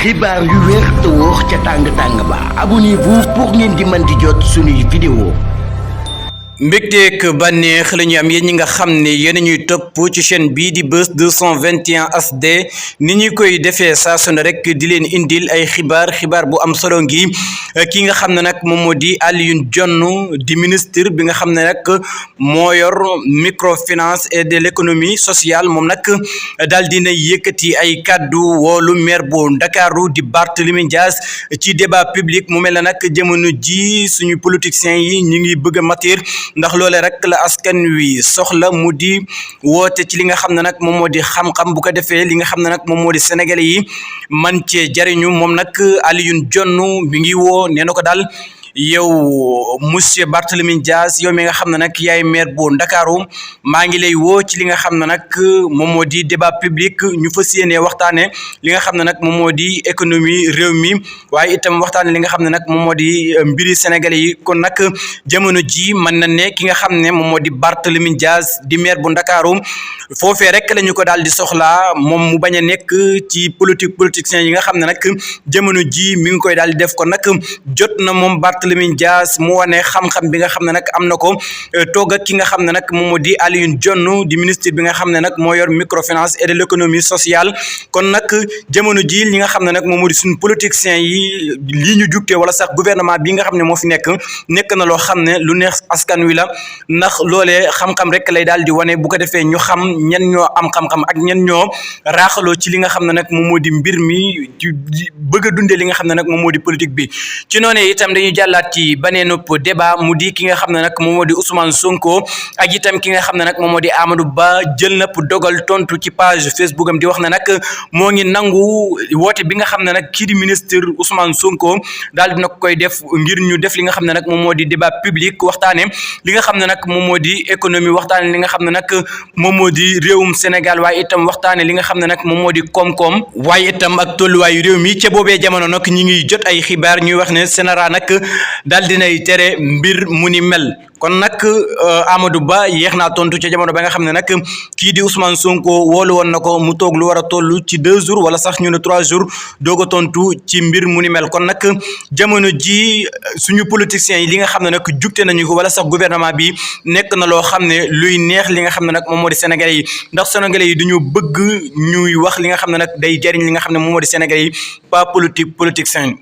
xibaar yu wér te wóor ca tàng ba abonnez-vous pour ngeen di mën di jot suñuy vidéo. mbégteek bànneex la ñu am yéen ñi nga xam ne yéen ñuy topp ci chaîne bii di Buzz 221 HD ni ñu koy defee saa su ne rek di leen indil ay xibaar bu am solo ngi ki nga xam ne nag moom moo di Alioune Dione di ministre bi nga xam ne nag moo yor microfinance et de l'économie sociale moom nag daal dina yëkkati ay kàddu woolu maire bu Ndakaaru di Barthélémy Dias ci débat public mu mel ne nag jamono ji suñu politiciens yi ñu ngi bëgg a matir ndax loolee rek la askan wi soxla mu di woote ci li nga xam ne nag moom moo di xam-xam bu ko defee li nga xam ne nag moom moo di sénégalais yi man cee jariñu moom nag Alioune Dione mi ngi woo nee na ko daal yow monsieur Barthélémy Dias yow mi nga xam ne nag yaay maire bu Ndakaaru maa ngi lay woo ci li nga xam ne nag moom moo di débat public ñu fas yéenee waxtaane li nga xam ne nag moom moo di économie réew mi waaye itam waxtaane li nga xam ne nag moom moo di mbiri sénégalais yi kon nag jamono ji mën na ne ki nga xam ne moom moo di Barthélémy Dias di maire bu Ndakaaru foofee rek la ñu ko daal di soxlaa moom mu bañ a nekk ci politiciens yi nga xam ne nag jamono ji mi ngi koy daal di def kon nag jot na moom Barthélémy Dias mu wane xam-xam bi nga xam ne nag am na ko toog ak ki nga xam ne nag moom moo di Alioune Dione di ministre bi nga xam ne nag moo yor microfinance et de l'économie sociale kon nag jamono ji li nga xam ne nag moom moo di suñu politiciens yi lii ñu jugte wala sax gouvernement bi nga xam ne moo fi nekk na loo xam ne lu neex askan wi la ndax loolee xam-xam rek lay daal di wane bu ko defee ñu xam ñan ñoo am xam-xam ak ñan ñoo raaxaloo ci li nga xam ne nag moom moo di mbir mi bëgg a dundee li nga xam ne nag moom moo di politique bi ci noonu itam dañuy jàllaat ci beneen débat mu di ki nga xam ne nag moom moo di Ousmane Sonko ak itam ki nga xam ne nag moom moo di Amadou Ba jël na dogal tontu ci page Facebook am di wax ne nag moo ngi nangu woote bi nga xam ne nag kii di ministre Ousmane Sonko daal dina koy def ngir ñu def li nga xam ne nag moom moo di débat public waxtaane li nga xam ne nag moom moo di économie waxtaane li nga xam ne nag moom moo di réewum Sénégal waaye itam waxtaane li nga xam ne nag moom moo di koom-koom waaye itam ak tolluwaayu réew mi ca boobee jamono nag ñi ngi jot ay xibaar ñuy wax ne Sénégal nag daal dinay tere mbir mu ni mel kon nag Amadou Ba yéex naa tontu ca jamono ba nga xam ne nag kii di Ousmane Sonko woolu woon na ko mu toog lu war a toll ci 2 jours wala sax ñu ne 3 jours doog a tontu ci mbir mu ni mel kon nag jamono ji suñu politiciens yi li nga xam ne nag jugte nañu ko wala sax gouvernement bi nekk na loo xam ne luy neex li nga xam ne nag moom moo di sénégalais yi ndax sénégalais yi dañoo bëgg ñuy wax li nga xam ne nag day jariñ li nga xam ne moom moo di sénégalais yi pas politique politicien